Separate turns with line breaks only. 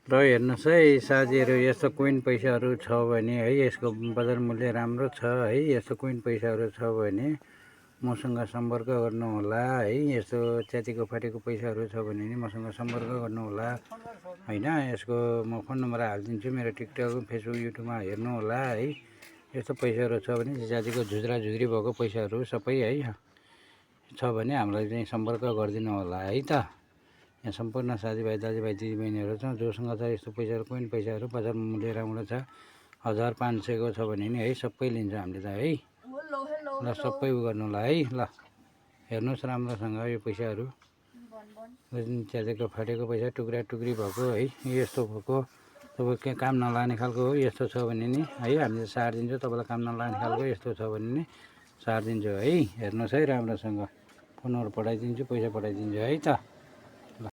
र हेर्नुहोस् है साथीहरू, यस्तो कोइन पैसाहरू छ भने है, यसको बजार मूल्य राम्रो छ है। यस्तो कोइन पैसाहरू छ भने मसँग सम्पर्क गर्नुहोला है। यस्तो च्यातिको फाटेको पैसाहरू छ भने नि मसँग सम्पर्क गर्नुहोला हैन। यसको म फोन नम्बर हालिदिन्छु, मेरो टिकटक, फेसबुक, युट्युबमा हेर्नुहोला है। यस्तो पैसाहरू छ भने च्यातिको झुज्रा झुज्री भएको पैसाहरू सबै है छ भने हामीलाई चाहिँ सम्पर्क गरिदिनु होला है त। यहाँ सम्पूर्ण साथीभाइ, दाजुभाइ, दिदीबहिनीहरू छ जोसँग छ यस्तो पैसाहरू, कोइन पैसाहरू बजार मूल्य राम्रो छ, 1500को छ भने नि है सबै लिन्छ हामीले त है। ल सबै उ गर्नुलाई है। ल हेर्नुहोस् राम्रोसँग यो पैसाहरू, च्यातेको फाटेको पैसा, टुक्रा टुक्री भएको है, यस्तो भएको तपाईँ काम नलाने खालको हो। यस्तो छ भने नि है हामीले सारिदिन्छौँ, तपाईँलाई काम नलाने खालको यस्तो छ भने नि सारिदिन्छु है। हेर्नुहोस् है राम्रोसँग, फोनहरू पठाइदिन्छु, पैसा पठाइदिन्छु है त।